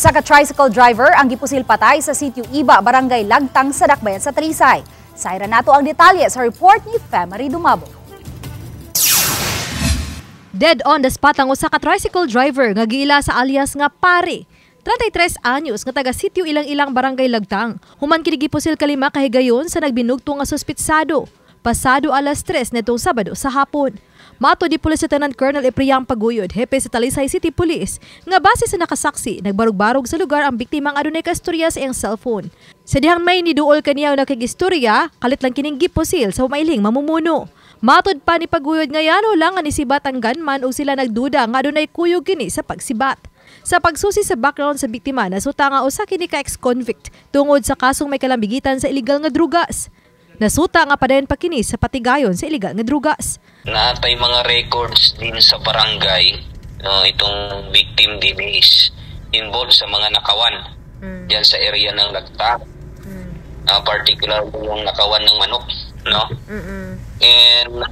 Usa ka tricycle driver ang gipusil patay sa Sitio Iba, Barangay Lagtang sa Dakbayan sa Talisay. Sayran nato ang detalye sa report ni Femary Dumabo. Dead on the spot ang usa ka tricycle driver nga giila sa alias nga Pare, 33 anyos, nga taga Sitio Ilang-Ilang, Barangay Lagtang. Human kini gipusil kalima kahigayon sa nagbinugto nga suspitsado pasado alas 3 netong Sabado sa hapon. Matod ni Police Lieutenant Colonel Epriang Paguyod, hepe sa Talisay City Police, nga base sa nakasaksi, nagbarog-barog sa lugar ang biktimang adunay kaistorya sa iyang cellphone. Sa dihang may niduol kaniya og nakig-istorya, kalit lang kining gipusil sa mailing mamumuno. Matod pa ni Paguyod nga yano lang nga nisibat ang gunman ug sila nagduda nga adunay kuyog kini sa pagsibat. Sa pagsusi sa background sa biktima, nasuta nga usa kini ka ex-convict tungod sa kasong may kalambigitan sa illegal nga drugas. Nasuta nga padayon pa kini sa patigayon sa illegal nga drugas. Naa tay mga records din sa barangay, no? Itong victim din is involved sa mga nakawan diyan sa area ng Lagtang. Particular yung nakawan ng manok, no? And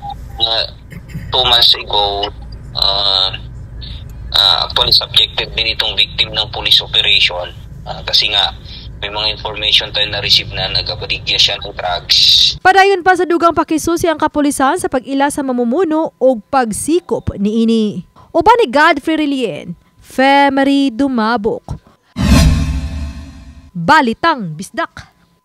2 months ago, actually subjected din itong victim ng police operation kasi nga may mga information tayo na-receive na nagabaligya siya ng drugs. Padayon pa sa dugang pakisusi ang kapulisan sa pag-ila sa mamumuno og pagsikop niini. Uban ni Godfrey Relien, Femery Dumabok. Balitang Bisdak.